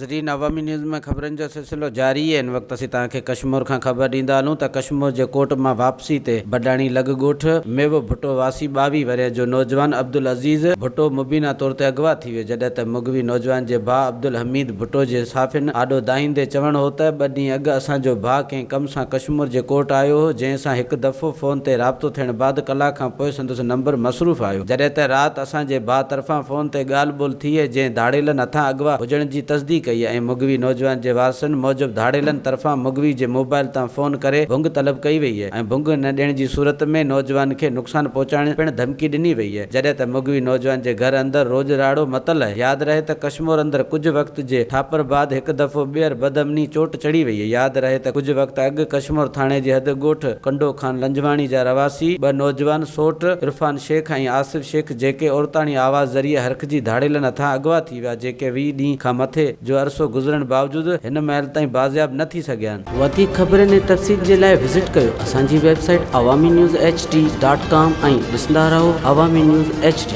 ناظرين عوامي نيوز ۾ خبرن جو سلسلو جاري آهي هن وقت اسين توهان کي ڪشمور کان خبر ڏيندا هلون ته ڪشمور جي ڪوٽ مان واپسي تي بڊاڻي لڳ ڳوٺ ميوو ڀٽو واسي 22 ورهين جو نوجوان عبدالعزيز ڀٽو مبينا طور تي اغوا ٿي ويو جڏهن ته مغوي نوجوان جي ڀاء عبدالحميد ڀٽو جي صحافين آڏو دانهيندي چوڻ هو ته ٻه ڏينهن اڳ اسان جو ڀاء ڪنهن ڪم سان ڪشمور جي ڪورٽ آيو هو جنهن سان هڪ دفعو فون تي رابطو ٿيڻ بعد ڪلاڪ کان پوء سندس نمبر مصروف آيو جڏهن ته رات اسان جي ڀاء طرفان فون تي ڳالهه ٻولهه ٿي جنهن ڌاڙيلن هٿان اغوا هجڻ جي تصديق ڪئي ۽ مغوي نوجوان جي وارثن موجب ڌاڙيلن طرفان مغوي جي موبائل تان فون ڪري ڀنگ طلب ڪئي وئي ۽ ڀنگ نه ڏيڻ جي صورت ۾ نوجوان کي نقصان پهچائڻ پڻ ڌمڪي ڏني وئي جڏهن ته مغوي نوجوان جي گهر اندر روڄ راڙو متل ياد رهي ته ڪشمور اندر ڪجهه وقت جي ٺاپر بعد هڪ دفعو ٻيهر بدامني چوٽ چڙهي وئي ياد رهي ته ڪجهه وقت اڳ ڪشمور ٿاڻي جي حد ڳوٺ ڪنڊو خان لنجواڻي جا رهواسي ٻه نوجوان سوٽ عرفان شيخ ۽ آصف شيخ جيڪي عورتاڻي آواز ذريعي هرکجي ڌاڙيلن هٿان اغوا ٿي ويا جيڪي 20 ڏينهن کان مٿي جو عرصو گذرڻ باوجود هن مهل تائين بازياب نه ٿي سگهيا آهن. وڌيڪ خبرن ۽ تفصيل جي لاء وزٽ ڪيو اسان جي website Awami news H D dot com ۽ ڏسندا رهو عوامي نيوز ايڇ ڊي.